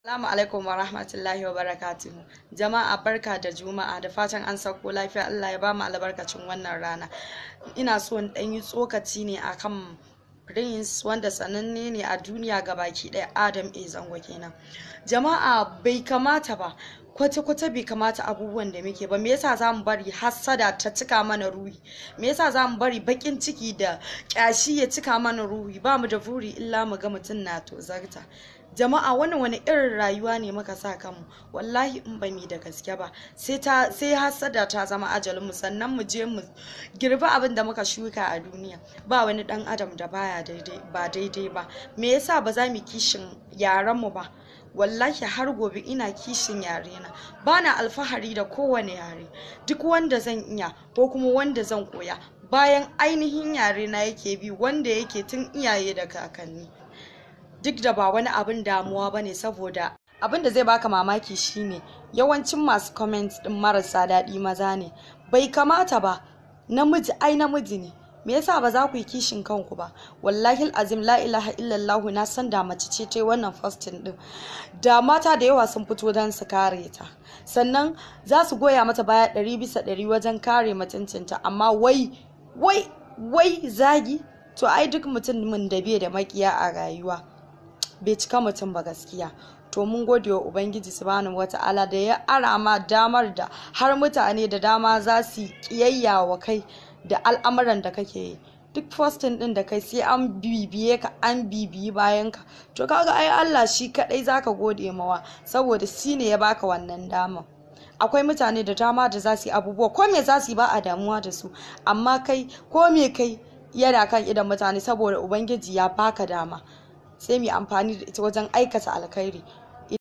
Assalamu alaikum wa rahmatullahi wa barakatuhu. Jama'a, barka da Juma'a, da fatan an sauko lafiya. Allah ya bamu albarkacin wannan rana. Ina so in ɗan yi tsokaci ne akan Prince, wanda sananne ne a duniya gabaki ɗaya, Adam A Zango kenan. Jama'a, bai kamata ba, kwata-kwata bai kamata abubuwan da muke ba. Me yasa za mu bari hassada ta cika mana ruhi? Me yasa za mu bari bakin ciki da kyashi ya cika mana ruhi? Ba mu da buri illa mu ga mutum na tozarta. Jama'a, wannan wani irin rayuwa ne muka sa kanmu? Wallahi in ba mu da gaske ba, sai hasada ta zama ajalin mu, sannan mu je mu girbi abin da muka shuka a duniya. Ba wani dan adam da baya daidai ba daidai ba. Me yasa ba za mu kishin yaran mu ba? Wallahi har gobe ina kishin yarena. Bana alfahari da kowane yare. Duk wanda zan iya ko kuma wanda zan koya bayan ainihin yare na yake bi, wanda yake tun iyaye da kakanni, duk da ba wani abin damuwa ba ne. Saboda abin da zai baka mamaki shine yawancin masu comment din marasa daɗi maza ne. Bai kamata ba, namiji ai namiji ne. Me yasa ba za ku yi kishin kanku ba? Wallahi azim, la ilaha illallahu, na san da mace ce ta wannan posting din, da mata da yawa sun fito don su kare ta, sannan za su goya mata baya 100% wajen kare mutuncinta. Amma wai wai wai zagi? To ai duk mutumin da bai da makiya a rayuwa bai cika mutum ba gaskiya. To mun gode wa Ubangiji Subhanahu Wata'ala da ya ara ma damar da har mutane da dama za su kiyayya wa kai da al'amuran da kake yi. Duk posting din da kai, sai an bibiye ka, an bibiyi bayan ka. To kaga ai Allah shi kadai zaka gode mawa, saboda shi ne ya baka wannan dama. Akwai mutane da dama da za su yi abubuwa, ko me za su yi ba a damuwa da su, amma kai ko me kai yana kan idon mutane. Saboda Ubangiji ya baka dama, sai mu amfani da ita wajen aikata alkhairi.